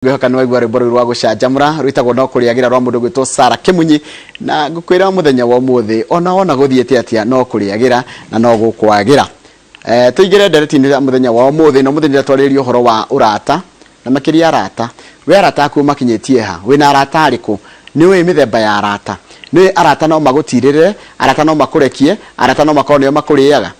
Ngwĩhoka nĩ waigua rwĩmbo rũu rwa gũcanjamũra rwĩtagwo no kũrĩagĩra rwa mũndũ gwĩtwo Sara Kĩmunyi. Na ngũkwĩra mũthenya wa ũmũthĩ, ona wona gũthiĩte atĩa, no kũrĩagĩra na no gũkwagĩra. Tũingĩre ndereti-inĩ ya mũthenya wa ũmũthĩ, na ũmũthĩ ndĩrenda twarĩrĩrie ũhoro wa ũrata na makĩria arata. We arata aku ũmakinyĩtie ha? Wĩna arata arĩkũ? Nĩ ũĩ mĩthemba ya arata? Nĩ ũĩ arata no magũtirĩrĩre, arata no makũrekie, arata no makorwo nĩo makũrĩaga?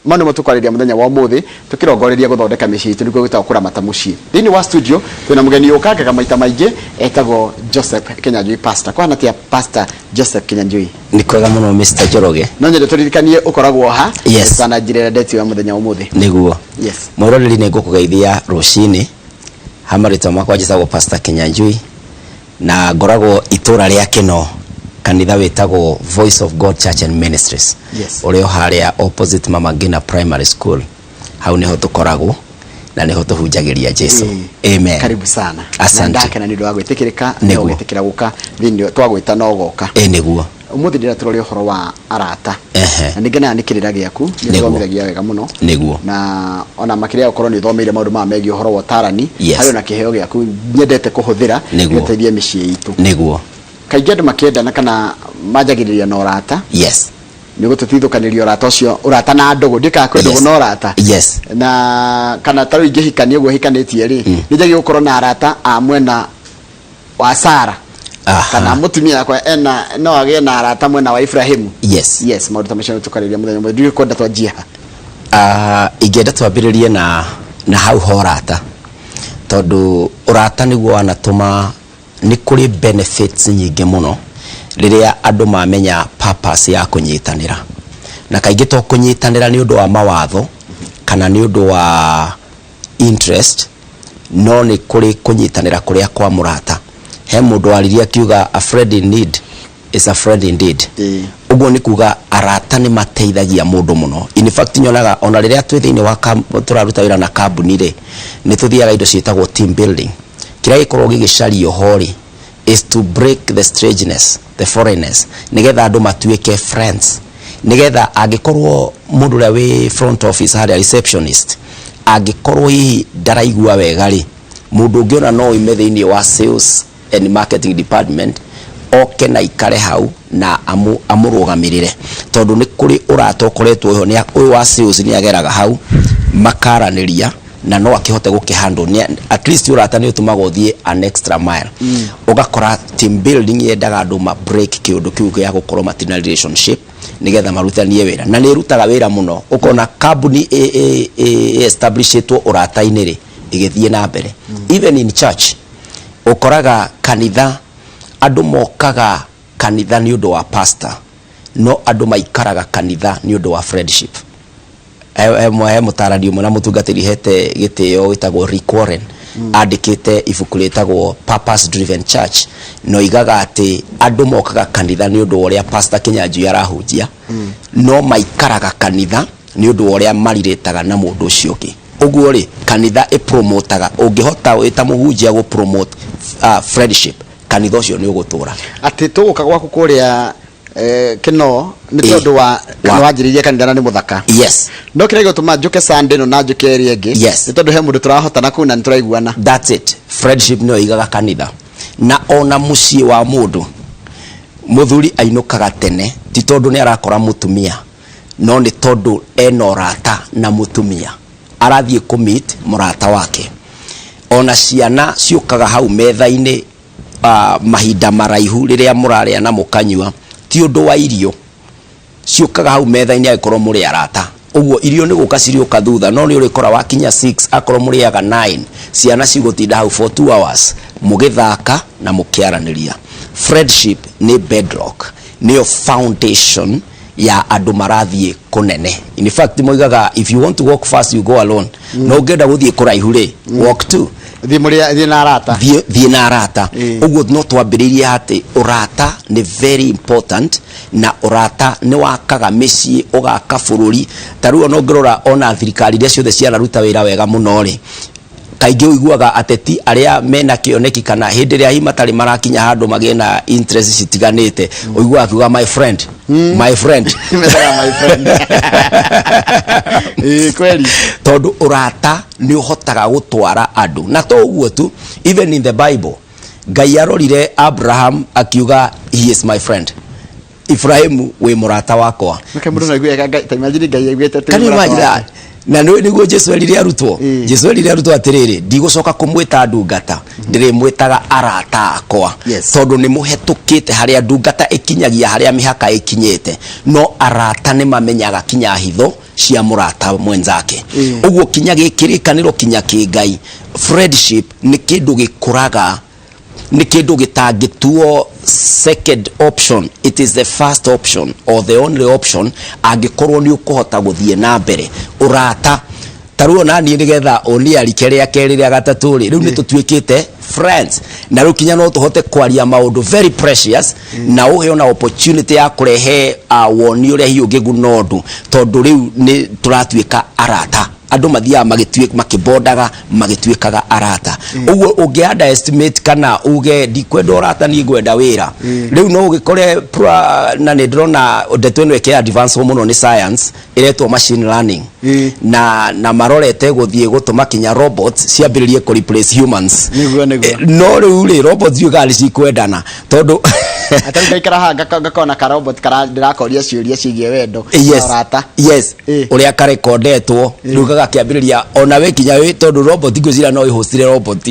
Mau nĩmo tũkwarĩria mũthenya wa ũmũthĩ tũkĩrongoreria gũthondeka mĩciĩ itũ, nĩkuo gwĩtagwo kũramata mũciĩ. Thĩinĩ wa studio twĩna mũgeni ũkangaga maita maingĩ, etagwo Joseph Kinyanjui Pastor. Kũhana atĩa, Pastor Joseph Kinyanjui? Nĩ kwega mũno, Mr Njoroge. No nyende tũririkanie ũkoragwo ha. Yes. Tũtananjĩrĩra ndeti ya mũthenya wa ũmũthĩ. Nĩguo. Yes. Mwĩroreri, nĩ ngũkũgeithia rũcinĩ. Ha marĩtwa makwa njĩtagwo Pastor Kinyanjui na ngoragwo itũra rĩa Kĩno, kanitha wĩtagwo Voice of God Church and Ministries, ũrĩa o harĩa opposite Mama Ngina Primary School. Hau nĩho tũkoragwo na nĩho tũhunjagĩria Jesu. Amen. Karibu sana. Na Asante. ndakena nĩ ũndũ wa gwĩtĩkĩrĩka na ũgĩtĩkĩra gũka thĩinĩ twagwĩta no ũgoka. Ĩ nĩguo. Ũmũthĩ ndĩrenda tũrore ũhoro wa arata. Na nĩ ngenaga nĩ kĩrĩra gĩaku, nĩ ũthomithagia wega mũno. Na ona makĩria gũkorwo nĩ ũthomeire maũndũ maya megiĩ ũhoro wa ũtarani, harĩ ona kĩheo gĩaku nyendete kũhũthĩra gĩteithie mĩciĩ itũ. Kaingĩ andũ makĩendana kana manjagĩrĩria na ũrata. Nĩ gũtũtithũkanĩria ũrata ũcio, ũrata na ndũgũ. Ndiũĩ kana kwĩ ndũgũ na ũrata. Na kana ta rĩu ingĩhikania ũguo hikanĩtie rĩ, nĩ njagĩrĩirwo gũkorwo na arata a mwena wa Sara? Kana mũtumia wakwa ena no agĩe na arata mwena wa Ibrahimu? Yes, maũndũ ta macio tũkarĩria mũthenya ũmwe. Ndiũĩ kwenda twanjie ha. Ah, ingĩenda twambĩrĩrie na hau ha ũrata, tondũ ũrata nĩguo wanatũma nĩ kũrĩ benefits nyingĩ mũno rĩrĩa andũ mamenya purpose ya kũnyitanĩra. Na kaingĩ to kũnyitanĩra nĩ ũndũ wa mawatho kana nĩ ũndũ wa interest, no nĩ kũrĩ kũnyitanĩra kũrĩa kwa mũrata. He mũndũ waririe akiuga, "A friend in need is a friend indeed." Ũguo nĩ kuga arata nĩ mateithagia mũndũ mũno. In fact, nyonaga ona rĩrĩa twĩ thĩinĩ wa tũraruta wĩra na kambuni rĩ, nĩ tũthiaga indo ciĩtagwo team building. Kĩrĩa gĩkoragwo gĩgĩcario ho rĩ is to break the strangeness, the foreignness, nĩgetha andũ matuĩke friends, nĩgetha angĩkorwo mũndũ ũrĩa wĩ front office harĩa, receptionist, angĩkorwo hihi ndaraigua wega rĩ, mũndũ ũngĩ ona no oime thĩinĩ wa sales and marketing department oke na ikare hau na amũrũgamĩrĩre, tondũ nĩ kũrĩ ũrata ũkoretwo ho. Nĩ ũyũ wa sales nĩ ageraga hau makaranĩria na no akĩhote gũkĩhandle. At least ũrata nĩ ũtũmaga ũthiĩ an extra mile. Ũgakora team building yendaga andũ ma break kĩũndũ kĩu gĩa gũkorwo matirĩ na relationship nĩgetha marutanie wĩra, na nĩ ĩrutaga wĩra mũno. Ũkona kambuni establishĩtwo ũrata-inĩ rĩ, ĩgĩthiĩ na mbere. Even in church, ũkoraga kanitha andũ mokaga kanitha nĩ ũndũ wa pastor, no andũ maikaraga kanitha nĩ ũndũ wa friendship. He mũtarani ũmwe na mũtungatĩri hete gĩtĩo wĩtagwo Rick Warren, andĩkĩte ibuku rĩtagwo Purpose Driven Church, na oigaga atĩ andũ mokaga kanitha nĩ ũndũ wa ũrĩa Pastor Kinyanjui arahunjia, no maikaraga kanitha nĩ ũndũ wa ũrĩa marirĩtaga na mũndũ ũcio ũngĩ. Ũguo rĩ, kanitha ĩpromotaga, ũngĩhota wĩ ta mũhunjia gũ promote friendship, kanitha ũcio nĩ ũgũtũra. Atĩ tũgũka gwaku kũrĩa Kĩno nĩ tondũ wa kana wanjĩrĩirie kanitha na nĩ mũthaka. No kĩrĩa gĩgũtũma njũke Sunday ĩno na njũke ĩrĩa ĩngĩ nĩ tondũ he mũndũ tũrahotana kũu na nĩ tũraiguana. That's it. Friendship nĩyo ĩigaga kanitha. Na ona mũciĩ wa mũndũ, mũthuri ainũkaga tene ti tondũ nĩ arakora mũtumia, no nĩ tondũ ena ũrata na mũtumia, arathiĩ kũ meet mũrata wake. Ona ciana ciũkaga hau metha-inĩ mahinda maraihu rĩrĩa mũrarĩa na mũkanyua, ti ũndũ wa irio. Ciũkaga hau metha-inĩ angĩkorwo mũrĩ arata. Ũguo irio nĩ gũka cirĩũka thutha, no nĩ ũrĩkora wakinya 6, akorwo mũrĩaga 9, ciana cigũtinda hau for 2 hours mũgĩthaka na mũkĩaranĩria. Friendship nĩ bedrock, nĩyo foundation ya andũ marathiĩ kũnene. In fact, moigaga, "If you want to walk fast, you go alone," no ũngĩenda gũthiĩ kũraihu rĩ, walk two. Thiĩ mũrĩ thiĩ na arata. Thiĩ na arata. Ũguo no twambĩrĩirie atĩ ũrata nĩ very important, na ũrata nĩ wakaga mĩciĩ, ũgaka bũrũri. Ta rĩu ona ũngĩrora ona thirikari iria ciothe cianaruta wĩra wega mũno rĩ, Kaingĩ ũiguaga ateti arĩa mena kĩoneki kana hĩndĩ ĩrĩa hihi matarĩ marakinya handũ magĩe na interest citiganĩte, ũiguaga akiuga, "My friend, my friend." Metaga my friend. Ĩĩ, kweli. Tondũ ũrata nĩ ũhotaga gũtwara andũ. Na to ũguo tu, even in the Bible, Ngai arorire Abraham akiuga, "He is my friend." Ibrahimu, wĩ mũrata wakwa. Nake mũndũ no aigue Ngai, ta imagine Ngai aiguĩte atĩ Can you mũrata imagine wake. that? Na nĩguo Jesu erire arutwo. Jesu erire arutwo atĩrĩrĩ, "Ndigũcoka kũmwĩta ndungata, ndĩrĩmwĩtaga arata akwa." Tondũ nĩ mũhetũkĩte harĩa ndungata ĩkinyagia, harĩa mĩhaka ĩkinyĩte, no arata nĩ mamenyaga kinya hitho cia mũrata mwenzake. Ũguo kinya gĩkĩrĩkanĩro, kinya kĩngai, friendship nĩ kĩndũ gĩkũraga, nĩ kĩndũ gĩtangĩtuo second option. It is the first option or the only option angĩkorwo nĩ ũkũhota gũthiĩ na mbere ũrata. Ta rĩu ona niĩ, nĩgetha ũniarike rĩa kerĩ, rĩa gatatũ rĩ, rĩu nĩ tũtuĩkĩte friends, na rĩu kinya no tũhote kwaria maũndũ very precious, na ũhe ona opportunity ya kũrehe woni ũrĩa hihi ũngĩguna ũndũ, tondũ rĩu nĩ tũratuĩka arata. Andũ mathiaga magĩtuĩ makĩbondaga, magĩtuĩkaga arata. Ũguo ũngĩ underestimate kana uge, "Ndikwenda ũrata, niĩ ngwenda wĩra," rĩu no ũgĩkore na nĩ ndĩrona ndeto ĩno ĩkĩ advance mũno nĩ science ĩretwo machine learning, na marorete gũthiĩ gũtũma kinya robots ciambĩrĩrie kũ replace humans. Nĩguo. No rĩu rĩ, robots iugaga nĩ cikwendana tondũ Atarĩ ngaikara haha ngakona ka robot kara ndĩrakoria ciũria ciĩgiĩ wendo na ũrata. Ũrĩa karekondetwo rĩu gagakĩambĩrĩria ona we kinya wĩ, tondũ robot ngwĩciria no ĩhũcire robot.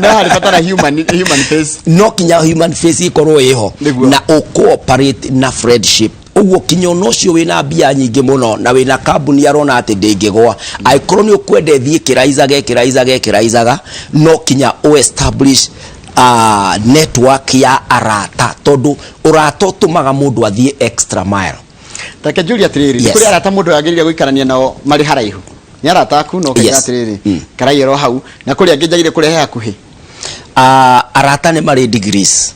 No harĩ bata na human face. No kinya human face ikorwo ĩho na ũcooperate na friendship. Ũguo kinya ona ũcio wĩna mbia nyingĩ mũno na wĩna kambuni arona atĩ ndĩngĩgwa, angĩkorwo nĩ ũkwenda ĩthiĩ ĩkĩraizaga, ĩkĩraizaga, ĩkĩraizaga, no kinya ũ establish network ya arata, tondũ ũrata ũtũmaga mũndũ athiĩ extra mile. Reke njũrie atĩrĩrĩ, nĩ kũrĩ arata mũndũ agĩrĩire gũikarania nao marĩ haraihu, nĩ arata aku no ũkaiga atĩrĩrĩ, karaiyũra o hau, na kũrĩ angĩ njagĩrĩire kũrehe hakuhĩ? Arata nĩ marĩ degrees,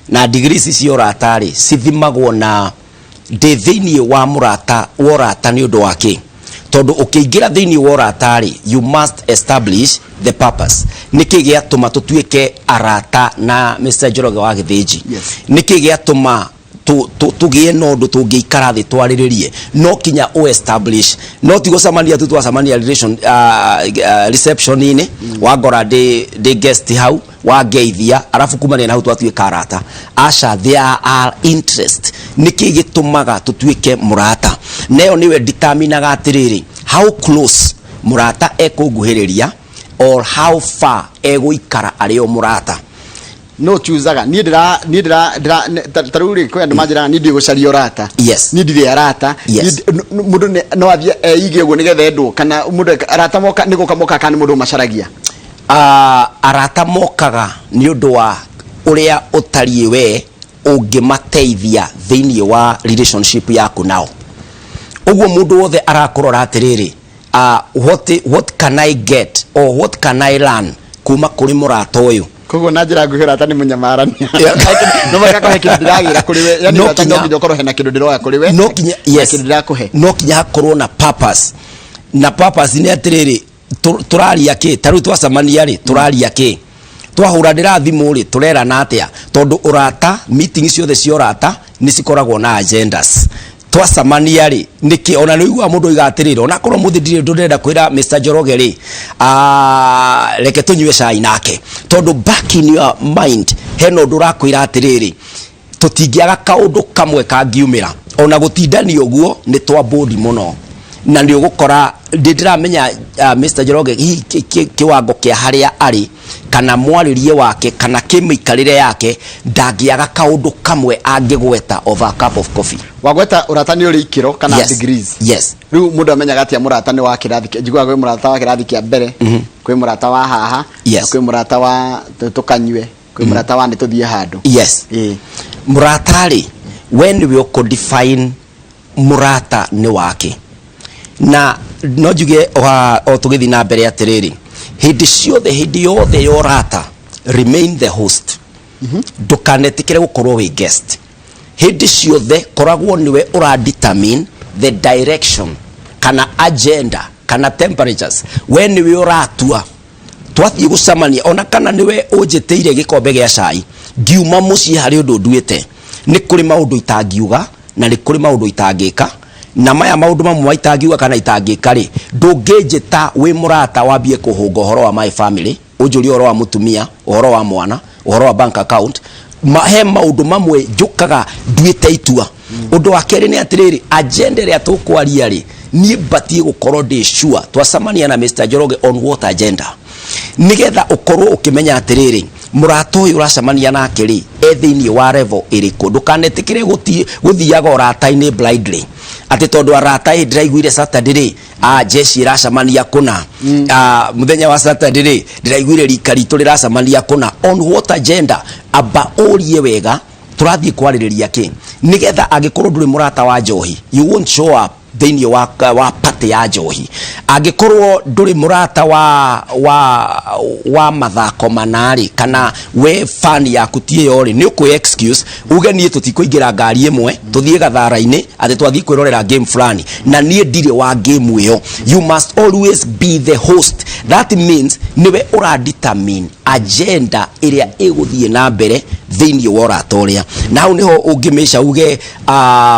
na degrees cia ũrata rĩ, cithimagwo na ndĩ thĩinĩ wa mũrata wa ũrata nĩ ũndũ wa kĩ. Tondũ ũkĩingĩra thĩinĩ wa ũrata rĩ, you must establish the purpose. Nĩkĩ gĩatũma tũtuĩke arata na Mr. Njoroge wa Gĩthĩnji? Nĩkĩ gĩatũma tũgĩe na ũndũ tũngĩikara thĩ twarĩrĩrie? No kinya ũ establish, no ti gũcemania tu twacemania relation reception-inĩ, wangora ndĩ guest hau, wangeithia, arabu kumania na hau twatuĩka arata. Aca, there are interest. Nĩkĩ gĩtũmaga tũtuĩke mũrata? Nayo nĩwe determinaga atĩrĩrĩ, how close mũrata ekũnguhĩrĩria or how far egũikara arĩ o mũrata. No chuzaga niĩ ndĩra ndĩra ta rĩu rĩ, kwĩ andũ manjĩraga, "Niĩ ndiĩ gũcaria ũrata." Niĩ ndirĩ arata. Niĩ mũndũ no athiĩ eige ũguo nĩgetha endwo, kana mũndũ arata moka nĩ gũka moka, kana nĩ mũndũ ũmacaragia? Arata mokaga nĩ ũndũ wa ũrĩa ũtariĩ we ũngĩmateithia thĩinĩ wa relationship yaku nao. Ũguo mũndũ wothe arakũrora atĩrĩrĩ, what can I get or what can I learn kuma kũrĩ mũrata ũyũ? Koguo na njĩra nguhĩ, ũrata nĩ mũnyamarania, no mũhaka kũhe kĩndũ ndĩragĩra kũrĩ we, yani No ũrata no nginya nginya ũkorwo hena kĩndũ ndĩroya kũrĩ we no kinya na kĩndũ ndĩrakũhe. No kinya hakorwo na purpose, na purpose nĩ atĩrĩrĩ, tũraria kĩ? Ta rĩu twacemania rĩ, tũraria kĩ? Twahũranĩra thimũ rĩ, tũrerana atĩa? Tondũ ũrata, meeting ciothe cia ũrata nĩ cikoragwo na agendas. Twacemania rĩ, nĩkĩ? Ona nĩ ũiguaga mũndũ oiga atĩrĩrĩ, onakorwo mũthĩ ndirĩ ũndũ ndĩrenda kwĩra Mr. Njoroge rĩ, reke tũnyue cai nake, tondũ back in your mind hena ũndũ ũrakwĩra atĩrĩrĩ, tũtingĩaga kaũndũ kamwe kangiumĩra. Ona gũtindania ũguo nĩ twa bũndi mũno, na nĩ ũgũkora ndĩ ndĩramenya Mr. Njoroge hihi kĩwango kĩa harĩa arĩ, kana mwarĩrie wake, kana kĩmĩikarĩre yake, ndangĩaga kaũndũ kamwe angĩgweta over a cup of coffee. Wagweta ũrata nĩ ũrĩ ikĩro kana degrees. Yes. Rĩu mũndũ amenyaga atĩa mũrata nĩ wa kĩrathi njiguaga kwĩ mũrata wa kĩrathi kĩa mbere, kwĩ mũrata wa haha, na kwĩ mũrata wa tũkanyue, kwĩ mũrata wa nĩ tũthiĩ handũ. Mũrata rĩ, we nĩwe ũkũ define mũrata nĩ wake. Na no njuge o tũgĩthiĩ na mbere atĩrĩrĩ, hĩndĩ ciothe, hĩndĩ yothe ya ũrata, remain the host. Ndũkanetĩkĩre gũkorwo wĩ guest. Hĩndĩ ciothe koragwo nĩwe ũra determine the direction kana agenda. Kana temperatures, we nĩwe ũratua twathiĩ gũcemania, ona kana nĩwe ũnjĩtĩire gĩkombe gĩa cai ngiuma mũciĩ. Harĩ ũndũ nduĩte, nĩ kũrĩ maũndũ itangiuga na nĩ kũrĩ maũndũ itangĩka, na maya maũndũ mamwe itangiuga kana itangĩka rĩ, ndũngĩnjĩta wĩ mũrata wambie kũhũnga ũhoro wa my family, ũnjũrie ũhoro wa mũtumia, ũhoro wa mwana, ũhoro wa bank account. He maũndũ mamwe njũkaga nduĩte itua. Ũndũ wa kerĩ nĩ atĩrĩrĩ, agenda ĩrĩa tũkwaria rĩ, niĩ mbatiĩ gũkorwo ndĩ sure twacemania na Mr. Njoroge on what agenda, nigetha ũkorwo ũkĩmenya atĩrĩrĩ, mũrata ũyũ ũracemania nake rĩ, e thĩinĩ wa level ĩrĩkũ. Ndũkanetĩkĩre gũthiaga ũrata-inĩ blindly, atĩ tondũ arata ĩ ndĩraiguire Saturday rĩ, jeshi ĩracemania kũna, mũthenya wa Saturday rĩ, ndĩraiguire rika ritũ rĩracemania kũna. On what agenda? Amba ũrie wega tũrathiĩ kwarĩrĩria kĩ, nigetha angĩkorwo ndũrĩ mũrata wa njohi, you won't show up thĩinĩ wa party ya njohi. Angĩkorwo ndũrĩ mũrata wa mathako manarĩ, kana we fan yaku ti ĩyo rĩ, nĩ ũkwĩ excuse uge niĩ tũtikũingĩra ngari ĩmwe tũthiĩ gathara-inĩ atĩ twathiĩ kwĩrorera game fulani na niĩ ndirĩ wa game ĩyo. You must always be the host. That means nĩwe ũra determine agenda ĩrĩa ĩgũthiĩ na mbere thĩinĩ wa ũrata ũrĩa, na hau nĩho ũngĩmĩca uge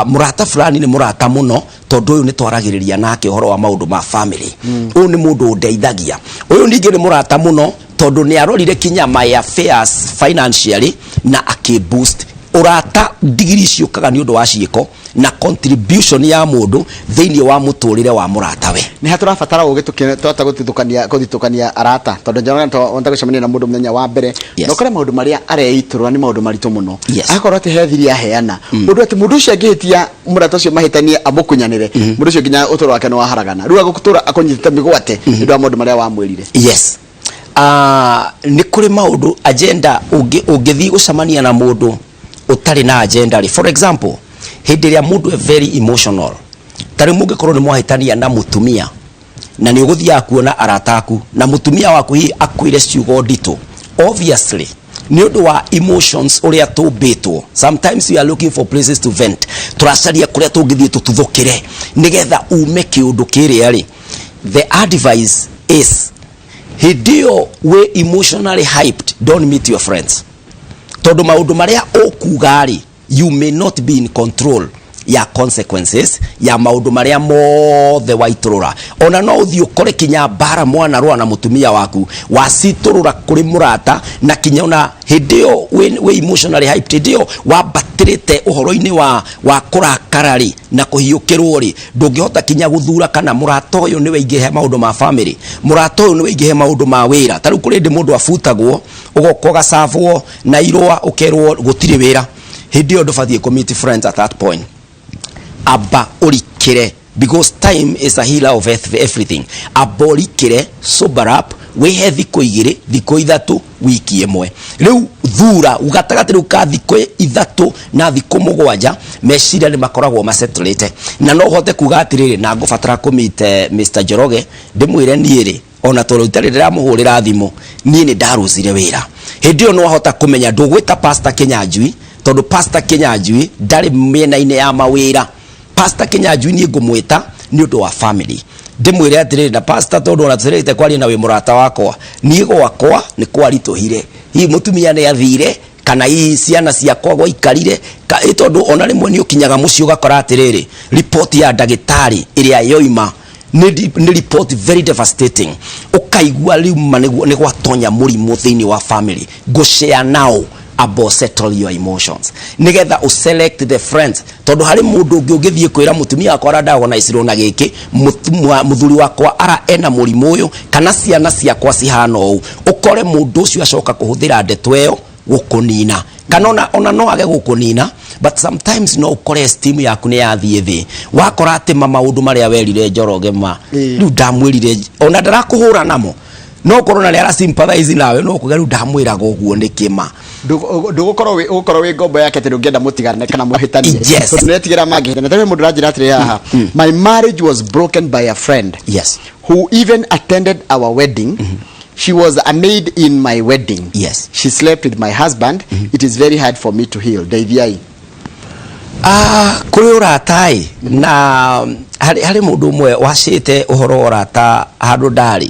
mũrata fulani nĩ mũrata mũno tondũ ũyũ nĩ twaragĩrĩria nake ũhoro wa maũndũ ma family, ũyũ nĩ mũndũ ũndeithagia, ũyũ ningĩ nĩ mũrata mũno tondũ nĩ arorire kinya my affairs financially na akĩ boost ũrata. Ndigiri ciũkaga nĩ ũndũ wa ciĩko na contribution ya mũndũ thĩinĩ wa mũtũrĩre wa mũratawe. Nĩ ha tũrabatara ũgĩ twahota gũthitũkania arata? Tondũ njona wenda gũcemania na mũndũ mũthenya wa mbere na ũkore maũndũ marĩa areitũrũra nĩ maũndũ maritũ mũno, agakorwo atĩ he thiri aheana, ũndũ atĩ mũndũ ũcio angĩhĩtia, mũrata ũcio mahĩtanie, amũkunyanĩre, mũndũ ũcio nginya ũtũro wake nĩ waharagana. Rĩu agũtũra akũnyitĩte mĩgwate nĩ ũndũ wa maũndũ marĩa wamwĩrire. Yes, nĩ kũrĩ maũndũ agenda ũngĩthiĩ gũcemania na mũndũ ũtarĩ na agenda rĩ. For example, hĩndĩ ĩrĩa mũndũ e very emotional, ta rĩu mũngĩkorwo nĩ mwahĩtania na mũtumia na nĩ ũgũthiaga kuona arata aku na mũtumia waku hihi akwĩre ciugo nditũ, obviously nĩ ũndũ wa emotions ũrĩa tũmbĩtwo, sometimes we are looking for places to vent. Tũracaria kũrĩa tũngĩthiĩ tũtuthũkĩre nĩgetha ume kĩũndũ kĩrĩa rĩ. The advice is, hĩndĩ ĩyo wĩ emotionally hyped, don't meet your friends, tondũ maũndũ marĩa ũkuga rĩ, you may not be in control ya consequences ya maũndũ marĩa mothe waitũrũra. Ona no ũthiĩ ũkore kinya mbara mwana rũa na mũtumia waku wacitũrũra kũrĩ mũrata, na kinya ona hĩndĩ ĩyo wĩ emotionally hyped, hĩndĩ ĩyo wambatĩrĩte ũhoro-inĩ wa kũrakara rĩ na kũhiũkĩrwo rĩ, ndũngĩhota kinya gũthura kana mũrata ũyũ nĩwe ingĩhe maũndũ ma family, mũrata ũyũ nĩwe ingĩhe maũndũ ma wĩra. Ta rĩu kũrĩ hĩndĩ mũndũ abutagwo, ũgoka ũgacabwo na irũa, ũkerwo gũtirĩ wĩra. Hĩndĩ ĩyo ndũbatiĩ kũ meet friends at that point. Amba ũrikĩre, because time is a healer of everything. Amba ũrikĩre, sober up, wĩhe thikũ 2, thikũ 3, wiki ĩmwe. Rĩu thura gatagatĩ rĩu ka thikũ 3 na thikũ 7, meciria nĩ makoragwo masettlete na no ũhote kuga atĩrĩrĩ, na ngũbatara kũ meet Mr. Njoroge, ndĩmwĩre niĩ rĩ, ona tondũ itarĩ ndĩramũhũrĩra thimũ, niĩ nĩ ndarũcire wĩra. Hĩndĩ ĩyo nĩwahota kũmenya ndũgwĩta Pastor Kĩnyanjui, tondũ Pastor Kĩnyanjui ndarĩ mĩena-inĩ ya mawĩra. Pastor Kĩnyanjui niĩ ngũmwĩta nĩ ũndũ wa family, ndĩmwĩre atĩrĩrĩ, na pastor, tondũ ona tũrĩte kwaria na wĩ mũrata wakwa, niĩ gwakwa nĩ kwaritũhire, hihi mũtumia nĩ athire kana hihi ciana ciakwa gwaikarire ĩ, tondũ ona rĩmwe nĩ ũkinyaga mũciĩ ũgakora atĩrĩrĩ, ripoti ya ndagĩtarĩ ĩrĩa yoima nĩ report very devastating, ũkaigua rĩu ma nĩ gwatonya mũrimũ thĩinĩ wa family. Ngũshare now about settle your emotions nigetha ũ select the friends, tondũ harĩ mũndũ ũngĩ ũngĩthiĩ kwĩra mũtumia wakwa aradiagnosirwo na gĩkĩ, mũthuri wakwa ara ena mũrimũ ũyũ, kana ciana ciakwa cihana ũũ, ũkore mũndũ ũcio acoka kũhũthĩra ndeto ĩyo gũkũnina, kana ona no age gũkũnina, but sometimes no ũkore esteem yaku nĩ yathiĩ thĩ, wakora atĩ ma maũndũ marĩa werire Njoroge ma rĩu ndamwĩrire ona ndarakũhũra namo, no ũkorwo na nĩ ara sympathize nawe, no kuga rĩu ndamwĩraga ũguo nĩkĩ ma. Ndũgũkorwo wĩ ũgũkorwo wĩ ngombo yake atĩ ndũngĩenda mũtigane kana mũhĩtanie, tondũ nĩetigĩra mangĩhĩtania. Tarĩu mũndũ ũranjĩra atĩrĩ haha, "My marriage was broken by a friend who even attended our wedding. She was a maid in my wedding. She slept with my husband. It is very hard for me to heal. Ndeithiai." Ah, kũrĩ ũrata-ĩ na Harĩ mũndũ ũmwe wacĩte ũhoro wa ũrata handũ ndarĩ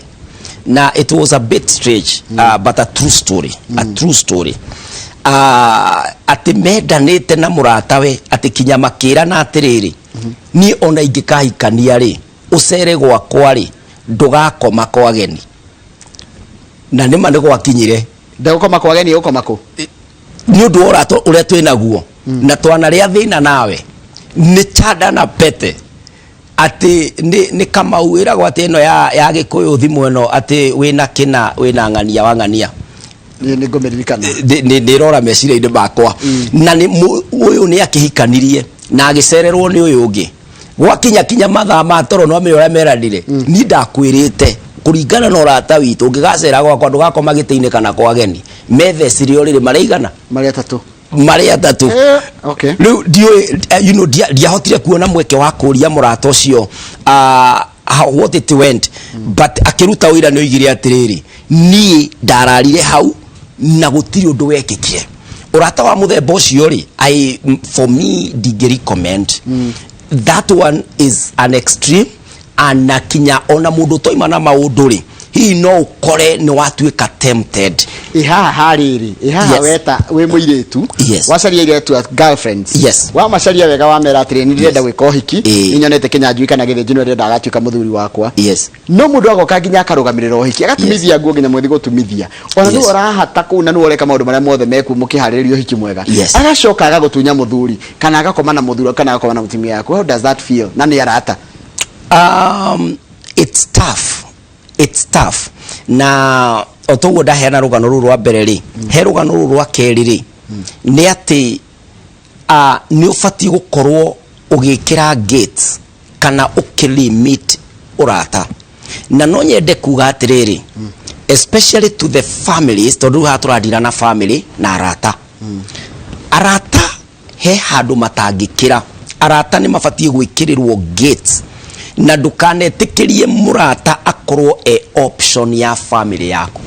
na it was a bit strange, but a true story, a true story, atĩ mendanĩte na mũratawe atĩ kinya makĩrana atĩrĩrĩ, niĩ ona ingĩkahikania rĩ, ũcere gwakwa rĩ, ndũgakoma kwa ageni. Na nĩma nĩ gwakinyire. Ndegũkoma kwa ageni, ũkoma kũ? Nĩ ũndũ wa ũrata ũrĩa twĩ naguo na twanarĩa thĩna nawe nĩ chanda na pete, atĩ nĩ Kamau ĩragwo atĩ ĩno ya Gĩkũyũ thimũ ĩno atĩ wĩna kĩna wĩna ng'ania wa ng'ania. Niĩ nĩ ngũmĩririkana. Nĩ ĩrora meciria-inĩ makwa. Na nĩ ũyũ nĩ akĩhikanirie na agĩcererwo nĩ ũyũ ũngĩ. Gwakinya kinya mathaa ma toro, no amenya ũrĩa meranire, ni ndakwĩrĩte kũringana na ũrata witũ, ũngĩgacera gwakwa ndũgakoma gĩtĩ-inĩ kana kwa ageni. Methecire ũrĩrĩ marĩ igana? Marĩ atatũ. Marĩ atatũ. Okay. Rĩu ndiũĩ, ndiahotire kuona mweke wa kũria mũrata ũcio how, what it went, but akĩruta ũira nĩ oigire atĩrĩrĩ, niĩ ndararire hau na gũtirĩ ũndũ wekĩkire. Ũrata wa mũthemba ũcio rĩ, for me ndingĩ recommend. That one is an extreme, ana kinya ona mũndũ toima na maũndũ rĩ, hihi no ũkore nĩ watuĩka tempted. Ĩ haha harĩrĩ, ĩ haha, weta wĩ mũirĩtu, wacaria airĩtu a girlfriends, wamacaria wega, wamera atĩrĩ, nĩ ndĩrenda gwĩka ũhiki, nĩ nyonete Kĩnyanjui kana Gĩthĩnji nĩ ndĩrenda agatuĩka mũthuri wakwa. No mũndũ agoka nginya akarũgamĩrĩra ũhiki, agatumithia nguo, nginya mũgĩthiĩ gũtumithia, ona nĩwe ũrahata kũu na nĩwe ũreka maũndũ marĩa mothe mekuo mũkĩharĩrĩria ũhiki mwega, agacoka agagũtunya mũthuri kana agakoma na mũthuri kana agakoma na mũtumia waku. How does that feel? Na nĩ arata. It's tough, it's tough. Na o toguo ndaheana rũgano rũu rwa mbere rĩ, he rũgano rũu rwa kerĩ rĩ, nĩ atĩ nĩ ũbatiĩ gũkorwo ũgĩkĩra gates kana ũkĩlimit ũrata. Na no nyende kuga atĩrĩrĩ, especially to the families, tondũ rĩu haha tũradira na family na arata. Arata he handũ matangĩkĩra. Arata nĩ mabatiĩ gwĩkĩrĩrwo gates, na ndũkanetĩkĩrie mũrata akorwo e option ya family yaku,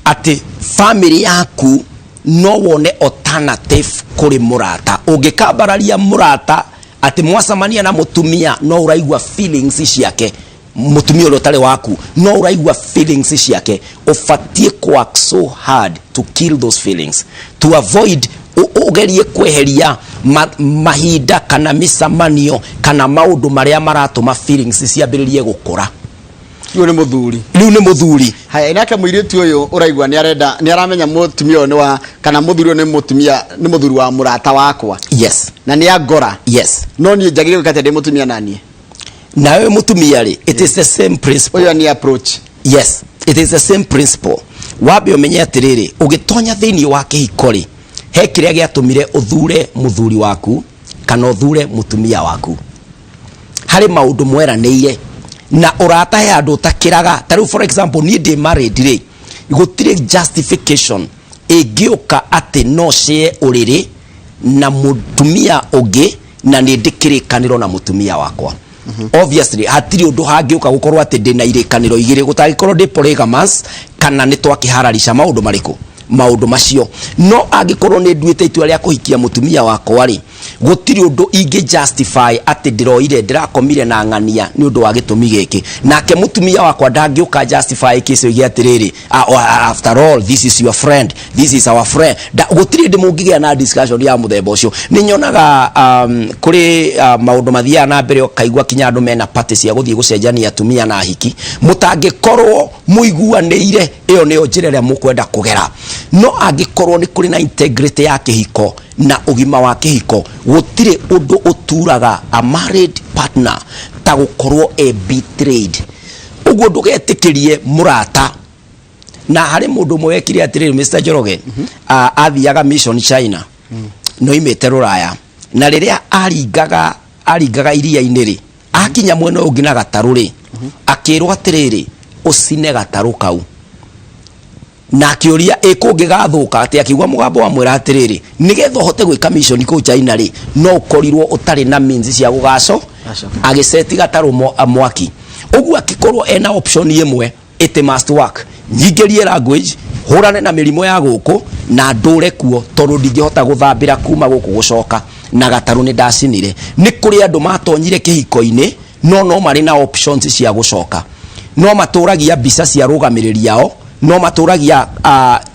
atĩ family yaku no wone alternative kũrĩ mũrata. Ũngĩkambararia mũrata atĩ mwacemania na mũtumia no ũraigua feelings ciake, mũtumia ũrĩa ũtarĩ waku no ũraigua feelings ciake, ũbatiĩ ku work so hard to kill those feelings, to avoid, ũgerie kweheria mahinda kana mĩcemanio kana maũndũ marĩa maratũma feelings ciambĩrĩrie gũkũra. Rĩu nĩ mũthuri. Rĩu nĩ mũthuri. Haya, nake mũirĩtu ũyũ ũraigua nĩ arenda, nĩ aramenya mũtumia ũyũ nĩ wa kana mũthuri ũyũ nĩ mũtumia, nĩ mũthuri wa mũrata wakwa, na nĩ angora, no niĩ njagĩrĩirwo gwĩka atĩa ndĩ mũtumia naniĩ? Nawe mũtumia rĩ, it is the same principle. Ũyũ nĩ approach. Yes, it is the same principle. Wambe ũmenye atĩrĩrĩ, ũgĩtonya thĩinĩ wa kĩhiko rĩ, he kĩrĩa gĩatũmire ũthure mũthuri waku kana ũthure mũtumia waku. Harĩ maũndũ mweranĩire na ũrata, he handũ ũtakĩraga. Ta rĩu, for example, niĩ ndĩ married rĩ, gũtirĩ justification ĩngĩũka atĩ no share ũrĩrĩ na mũtumia ũngĩ na nĩ ndĩ kĩrĩkanĩro na mũtumia wakwa. Obviously hatirĩ ũndũ hangĩũka gũkorwo atĩ ndĩ na irĩkanĩro igĩrĩ, gũtangĩkorwo ndĩ polygamous kana nĩ twakĩhararisha maũndũ marĩkũ maũndũ macio. No angĩkorwo nĩ nduĩte itua rĩa kũhikia mũtumia wakwa rĩ, gũtirĩ ũndũ ingĩ justify atĩ ndĩroire ndĩrakomire na ng'ania nĩ ũndũ wa gĩtũmi gĩkĩ. Nake mũtumia wakwa ndangĩũka justify kĩcio oige atĩrĩrĩ, "Ah, oh, after all this is your friend, this is our friend." Gũtirĩ hĩndĩ mũngĩgĩa na discussion ya mũthemba ũcio. Nĩ nyonaga kũrĩ maũndũ mathiaga na mbere, ũkaigua kinya andũ mena party cia gũthiĩ gũcenjania atumia na ahiki. Mũtangĩkorwo mũiguanĩire, ĩyo nĩyo njĩra ĩrĩa mũkwenda kũgera. No angĩkorwo nĩ kũrĩ na integrity ya kĩhiko na ũgima wa kĩhiko, gũtirĩ ũndũ ũturaga a married partner ta gũkorwo e betrayed. Ũguo ndũgetĩkĩrie mũrata. Na harĩ mũndũ ũmwe wekire atĩrĩrĩ, Mr. Njoroge, athiaga mission China, no imĩte rũraya, na rĩrĩa aringaga iria-inĩ rĩ, akinya mwena ũyũ ũngĩ na gatarũ rĩ, akĩrwo atĩrĩrĩ, ũcine gatarũ kau. Na akĩũria, ĩ kũngĩgathũka atĩ? Akiuga mũgambo wamwĩra atĩrĩrĩ, nĩgetha ũhote gwĩka mission kũu China rĩ, no ũkorirwo ũtarĩ na means cia gũgaco. Gacoka. Agĩceti gatarũ mwaki ũguo, akĩkorwo ena option ĩmwe, it must work, nyingĩrie language, hũrane na mĩrimũ ya gũkũ na ndũre kuo, tondũ ndingĩhota gũthambĩra kuma gũkũ gũcoka. Na gatarũ nĩ ndacinire. Nĩ kũrĩ andũ matonyire kĩhiko-inĩ no no marĩ na options cia gũcoka. No matũragia mbica cia rũgamĩrĩri ao, no matũragia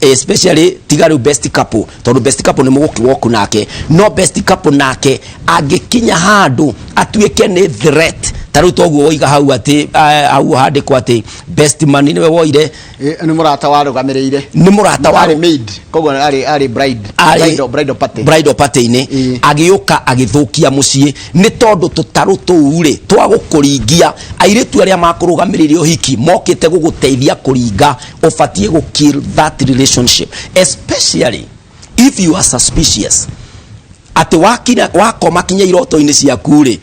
especially tiga rĩu best couple, tondũ best couple nĩ mũgũkĩwoku nake, no best couple nake angĩkinya handũ atuĩke nĩ threat ta rĩu toguo woiga hau atĩ hau handĩkwo atĩ best man nĩwe woire. Nĩ mũrata warũgamĩrĩire. Nĩ mũrata wa Arĩ maid, koguo arĩ bride. Arĩ- Bridal party. Bridal party-inĩ. Agĩũka agĩthũkia mũciĩ nĩ tondũ tũtarũ tũu rĩ twa gũkũringia airĩtu arĩa makũrũgamĩrĩire ũhiki mokĩte gũgũteithia kũringa. Ũbatiĩ gũ kill that relationship, especially if you are suspicious atĩ wakinya wakoma kinya iroto-inĩ ciaku rĩ,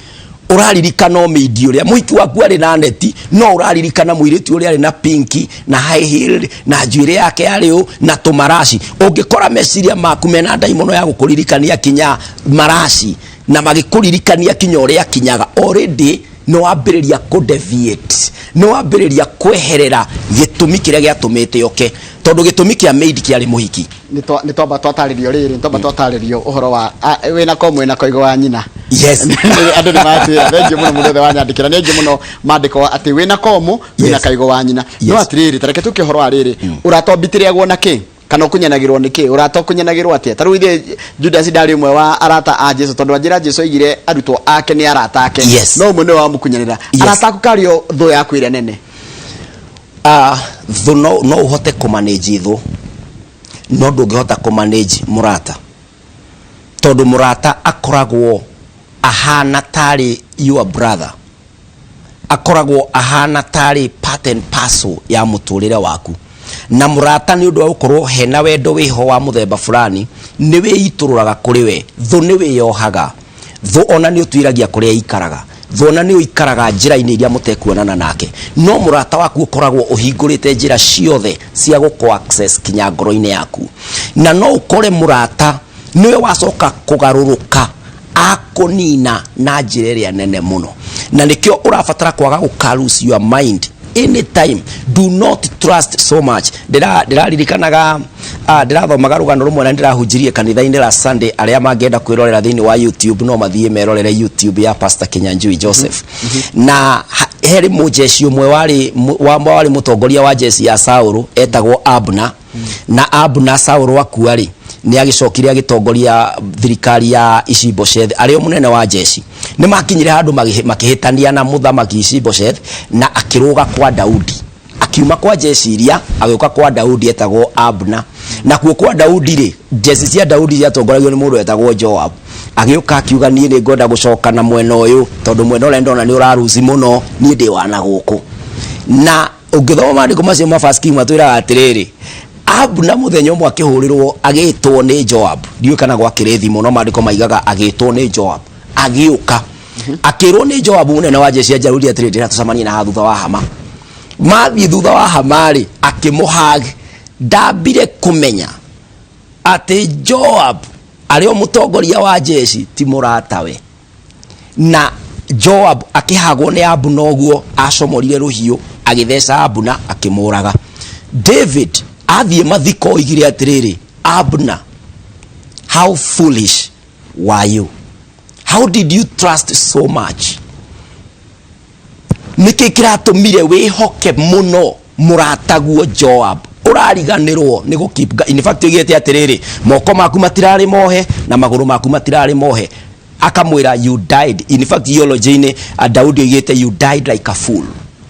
ũraririkana o mĩindi ũrĩa mũhiki waku arĩ na neti, no ũraririkana mũirĩtu ũrĩa arĩ na pinki na high heel na njuĩrĩ yake yarĩ ũ na tũmaraci. Ũngĩkora meciria maku mena ndaimono ya gũkũririkania kinya maraci na magĩkũririkania kinya ũrĩa akinyaga, already nĩ wambĩrĩria kũ deviate, nĩ wambĩrĩria kweherera gĩtũmi kĩrĩa gĩatũmĩte oke, tondũ gĩtũmi kĩa maid kĩarĩ mũhiki. Nĩ twamba twatarĩrio rĩrĩ, nĩ twamba twatarĩrio ũhoro wa wĩna ko mwĩna koigo wa nyina. Andũ nĩ matwĩra thengiũ mũno, mũndũ wothe wanyandĩkĩra nĩ aingĩ mũno mandĩko atĩ wĩna komũ wĩna kaigo wa nyina. No atĩrĩrĩ, tareke tũke ũhoro wa rĩrĩ, ũrata ũmbitĩrĩagwo na kĩ kana ũkunyanagĩrwo nĩ kĩ? Ũrata ũkunyanagĩrwo atĩa? Ta rĩu ithe Judas ndarĩ ũmwe wa arata a Jesu, tondũ anjĩra Jesu oigire arutwo ake nĩ arata ake. No ũmwe nĩwe wamũkunyanĩra. Arata aku karĩ o thũ yaku ĩrĩa nene? Thũ no ũhote kũmanage thũ, no ndũngĩhota kũmanage mũrata, tondũ mũrata akoragwo ahana tarĩ your brother, akoragwo ahana tarĩ part and parcel ya mũtũrĩre waku. Na mũrata, nĩ ũndũ wa gũkorwo hena wendo wĩho wa mũthemba fulani, nĩ wĩitũrũraga kũrĩ we. Thũ nĩ wĩyohaga. Thũ ona nĩ ũtuĩragia kũrĩa ĩikaraga. Thũ ona nĩ ũikaraga njĩra-inĩ iria mũtekuonana nake. No mũrata waku ũkoragwo ũhingũrĩte njĩra ciothe cia gũkũ access kinya ngoro-inĩ yaku. Na no ũkore mũrata nĩwe wacoka kũgarũrũka akũnina na njĩra ĩrĩa nene mũno. Na nĩkĩo ũrabatara kwaga gũka lose your mind anytime. Do not trust so much. Ndĩraririkanaga ndĩrathomaga rũgano rũmwe na ndĩrahunjirie kanitha-inĩ la Sunday. Arĩa mangĩenda kwĩrorera thĩinĩ wa YouTube no mathiĩ merorere YouTube ya Pastor Kinyanjui Joseph. Na herĩ mũjeci ũmwe warĩ mũtongoria wa jeci ya Saũlũ etagwo Abner. Na Abner, Saũlũ akua rĩ, nĩ agĩcokire agĩtongoria thirikari ya Ishibosheth arĩ o mũnene wa jeci. Nĩ makinyire handũ makĩhĩtania na mũthamaki Ishibosheth, na akĩrũga kwa Daudi, akiuma kwa jeci iria agĩũka kwa Daudi etagwo Abner. Nakuo kwa Daudi rĩ, jeci cia Daudi ciatongoragio nĩ mũndũ wetagwo Joab. Agĩũka akiuga, "Niĩ nĩ ngwenda gũcoka na mwena ũyũ, tondũ mwena ũrĩa ndona nĩ ũraruci mũno, niĩ ndĩ wana gũkũ." Na ũngĩthoma maandĩko macio ma First King, matwĩraga atĩrĩrĩ, Abner mũthenya ũmwe akĩhũrĩrwo, agĩtwo nĩ Joab. Ndiũĩ kana gwakĩrĩ thimũ, no maandĩko maigaga agĩtwo nĩ Joab. Agĩũka akĩrwo nĩ Joab, mũnene wa jeshi ya Daudi, atĩrĩ, "Ndĩra tũcemanie na haha thutha wa hama." Mathiĩ thutha wa hama rĩ, akĩmũhag. Ndambire kũmenya atĩ Joab arĩ o mũtongoria wa jeshi ti mũratawe. Na Joab akĩhagwo nĩ Abuna ũguo, acomorire rũhiũ agĩtheca Abuna akĩmũraga. David athiĩ mathiko oigire atĩrĩrĩ, "Abner, how foolish were you? How did you trust so much? Nĩkĩ kĩratũmire wĩhoke mũno mũrataguo Joab, ũrariganĩrwo nĩ gũ keep?" In fact oigĩte atĩrĩrĩ, "Moko maku matirarĩ mohe na magũrũ maku matirarĩ mohe." Akamwĩra, "You died." In fact eulogy-inĩ Daudi oigĩte, "You died like a fool."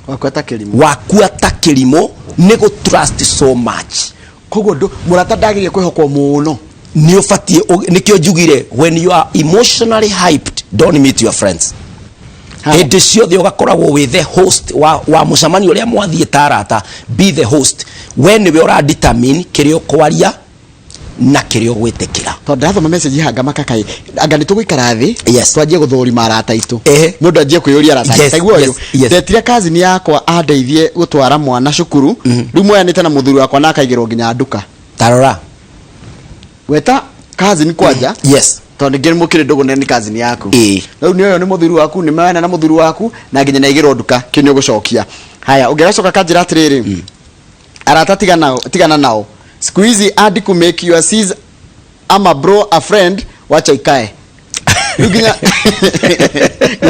Wakua ta kĩrimũ. Wakua ta kĩrimũ nĩ gũ trust so much. Koguo mũrata ndagĩrĩire kwĩhokwo mũno. Nĩ ũbatiĩ nĩkĩo njugire, when you are emotionally hyped, don't meet your friends. Hĩndĩ ciothe ũgakoragwo wĩ the host wa mũcemanio ũrĩa mwathiĩ ta arata. Be the host. We nĩwe ũra determine kĩrĩa ũkwaria na kĩrĩa ũgwĩtĩkĩra. Tondũ ndathoma message haha ngamaka, kaĩ anga nĩ tũgũikara thĩ twanjie gũthũrima arata aitũ? Ehe. Mũndũ anjie kwĩyũria arata ake. Taigua ũyũ. Ndetire kazini yakwa andeithie gũtwara mwana cukuru, rĩu moyanĩte na mũthuri wakwa na akaigĩrwo nginya nduka. Tarora. Weta kazini kwanja, tondũ ningĩ mũkĩrĩ ndũgũ nĩ kazini yaku. Rĩu nĩ ũyũ nĩ mũthuri waku, nĩ moyana na mũthuri waku na nginya nĩ aigĩrwo nduka. Kĩu nĩ ũgũcokia. Haya, ũngĩ agacoka kanjĩra atĩrĩrĩ, "Arata tigana nao siku hizi, hadi ku make your sis ama bro a friend, wacha ikae." Rĩu nginya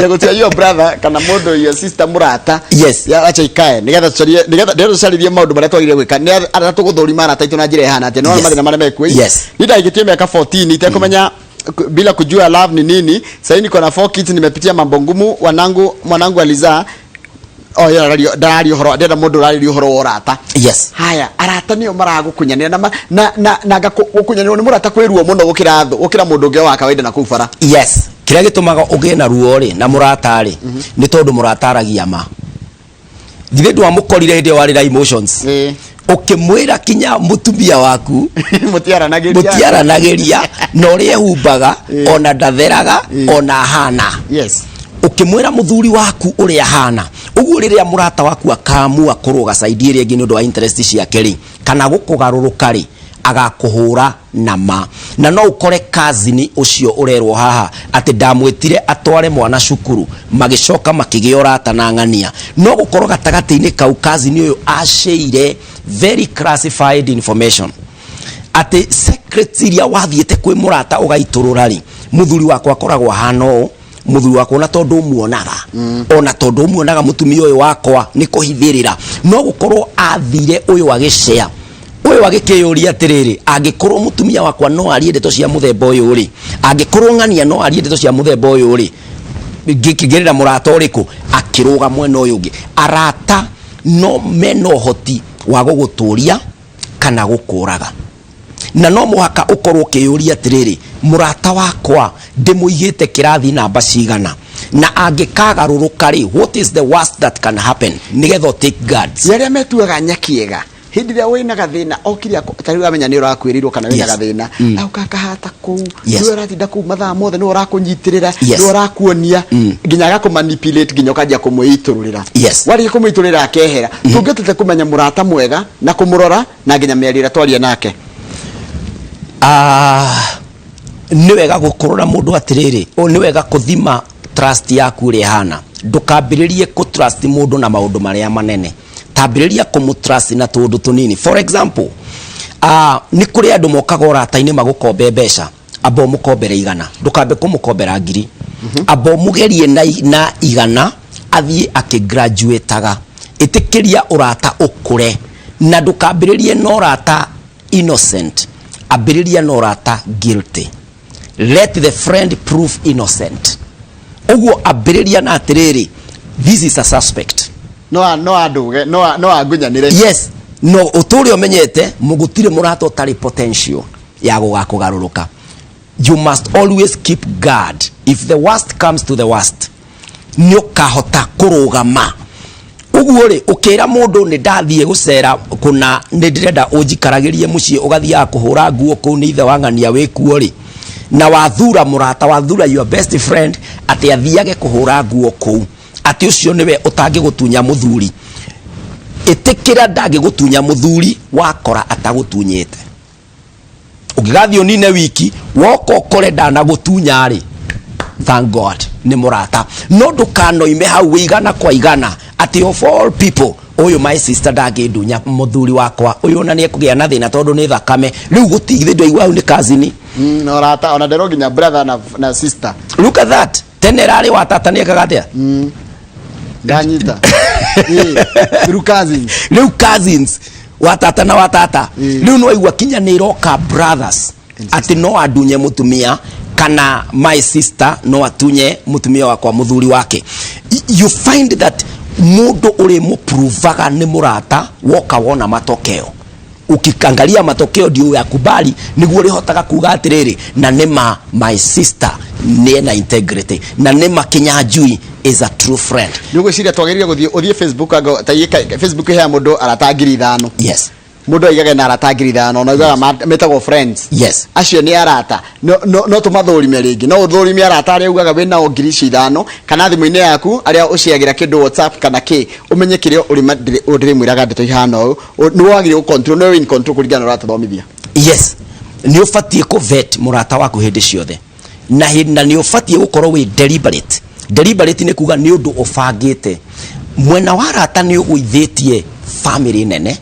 gũtua your brother kana mũndũ, your sister, mũrata. Ya acha ikae nĩgetha tũcarie, nĩgetha ndĩrenda tũcarĩrie maũndũ marĩa twagĩrĩire gwĩka nĩ arĩa tũgũthũrima arata aitũ na njĩra ĩhana atĩa, nĩwona mathĩna marĩa mekuo. Niĩ ndahikĩtie mĩaka 14 itekũmenya, bila kujua love ni nini. Sasa niko na four kids, nimepitia mambo ngumu. Wanangu, mwanangu alizaa. Oh, yo arario, ndararia ũhoro, ndĩrenda mũndũ ũrarĩria ũhoro wa ũrata. Haya, arata nĩo maragũkunyanĩra na na gũkunyanĩrwo nĩ mũrata kwĩ ruo mũno gũkĩra thũ, gũkĩra mũndũ ũngĩ wa kawaida na kũu bara. Yes, kĩrĩa gĩtũmaga ũgĩe na ruo rĩ na mũrata rĩ, nĩ tondũ mũrata aragia ma. Githĩ ndwamũkorire hĩndĩ ĩyo warĩ na emotions? Ĩĩ. Ũkĩmwĩra kinya mũtumia waku mũtiaranagĩria. Mũtiaranagĩria na ũrĩa ehumbaga, ona ndatheraga, ona ahana. Ũkĩmwĩra mũthuri waku ũrĩa ahana ũguo. Rĩrĩa mũrata waku akamua kũrũga side ĩrĩa ĩngĩ nĩ ũndũ wa interest ciake rĩ, kana gũkũgarũrũka rĩ, agakũhũra na ma. Na no ũkore cousin ũcio ũrerwo haha atĩ ndamwĩtire atware mwana cukuru, magĩcoka makĩgĩa ũrata na ng'ania. No gũkorwo gatagatĩ-inĩ kau cousin ũyũ aceire very classified information, atĩ secrets iria wathiĩte kwĩ mũrata ũgaitũrũra rĩ, mũthuri wakwa akoragwo ahana ũũ, mũthuri wakwa, ona tondũ ũmuonaga, ona tondũ ũmuonaga mũtumia ũyũ wakwa nĩ kũhithĩrĩra. No gũkorwo athire ũyũ agĩcea, ũyũ agĩkĩyũria atĩrĩrĩ, angĩkorwo mũtumia wakwa no arie ndeto cia mũthemba ũyũ rĩ, angĩkorwo ng'ania no arie ndeto cia mũthemba ũyũ rĩ, ngĩkĩgĩrĩra mũrata ũrĩkũ? Akĩrũga mwena ũyũ ũngĩ. Arata no mena ũhoti wa gũgũtũria kana gũkũraga, na no mũhaka ũkorwo ũkĩyũria atĩrĩrĩ, mũrata wakwa ndĩmũigĩte kĩrathi namba cigana, na angĩkagarũrũka rĩ, what is the worst that can happen, nĩgetha take guards. Nĩ arĩa metuaga nyakiega hĩndĩ ĩrĩa wĩna gathĩna okire ta rĩu amenya nĩ ũrakuĩrĩirwo kana wĩna gathĩna, auka akahata kũu. Nĩwe ũratinda kũu mathaa mothe, nĩwe ũrakũnyitĩrĩra, nĩwe ũrakuonia, nginya agakũmanipulate nginya ũkanjia kũmwĩitũrũrĩra. Warĩkia kũmwĩitũrũrĩra akehera. Tũngĩhotete kũmenya mũrata mwega na kũmũrora na nginya mĩario ĩrĩa twaria nake? Ah, nĩ wega gũkorwo na mũndũ atĩrĩrĩ, ũũ nĩ wega kũthima trust yaku ũrĩa ĩhana. Ndũkambĩrĩrie kũ trust mũndũ na maũndũ marĩa manene, tambĩrĩria kũmũ trust na tũũndũ tũnini. For example, nĩ kũrĩ andũ mokaga ũrata-inĩ magũkombe mbeca. Amba ũmũkombere 100, ndũkambe kũmũkombera 1000. Amba ũmũgerie na 100, athiĩ akĩgraduataga. Ĩtĩkĩria ũrata ũkũre, na ndũkambĩrĩrie na ũrata innocent, ambĩrĩria na ũrata guilty. Let the friend prove innocent. Ũguo ambĩrĩria na atĩrĩrĩ, this is a suspect. No andũge, no angunyanĩre. Yes, no ũtũre ũmenyete gũtirĩ mũrata ũtarĩ potential ya gũgakũgarũrũka. You must always keep guard. If the worst comes to the worst, nĩ ũkahota kũrũgama. Ũguo rĩ, ũkĩra mũndũ nĩ ndathiĩ gũcera kũna, nĩ ndĩrenda ũnjikaragĩrie mũciĩ, ũgathiaga kũhũra nguo kũu, nĩ ithe wa ng'ania wĩkuo rĩ, na wathura mũrata, wathura your best friend atĩ athiage kũhũra nguo kũu, atĩ ũcio nĩwe ũtangĩgũtunya mũthuri, ĩtĩkĩra ndangĩgũtunya mũthuri. Wakora atagũtunyĩte, ũngĩgathiĩ ũnine wiki, woka ũkore ndanagũtunya rĩ, thank God nĩ mũrata. No ndũkanoime hau wĩ 100% atĩ of all people, ũyũ my sister ndangĩndunya mũthuri wakwa, ũyũ ona nĩ ekũgĩa na thĩna tondũ nĩ thakame. Rĩu gũtigithĩ ndwaigua hau nĩ cousin. Na ũrata ona ndero nginya brother na sister. Look at that. Tene rarĩ wa tata nĩ ekaga atĩa? Ndanyita. Ĩĩ, through cousins. Rĩu cousins, wa tata na wa tata. Rĩu no aigua kinya nĩ iroka brothers, atĩ no andunye mũtumia, kana my sister no atunye mũtumia wakwa mũthuri wake. You find that mũndũ ũrĩ mũpruvaga nĩ mũrata woka wona matokeo. Ukiangalia matokeo ndio yakubali, niguo ũrĩhotaga kuga atĩrĩrĩ, na nĩma my sister nĩ ena integrity, na nĩma Kinyanjui is a true friend. Nĩ ũgwĩciria twagĩrĩire gũthiĩ, ũthiĩ Facebook, ango ta Facebook ĩheaga mũndũ arata 5000? Mũndũ aigage na arata 5000, na augaga metagwo friends. Acio nĩ arata. No tũmathũrime rĩngĩ, no ũthũrime arata arĩa ugaga wĩ nao 5,000 kana thimũ-inĩ yaku, arĩa ũciagĩra kĩndũ WhatsApp kana kĩ, ũmenye kĩrĩa ũrĩmwĩraga ndeto ihana ũũ. Nĩ wagĩrĩire gũ control, nĩwe wĩ in control kũringana na ũrĩa ũratũthomithia. Yes, nĩ ũbatiĩ kũ vet mũrata waku hĩndĩ ciothe, na nĩ ũbatiĩ gũkorwo wĩ deliberate. Deliberate nĩ kuga nĩ ũndũ ũbangĩte. Mwena wa arata nĩ ũgũithĩtie family nene,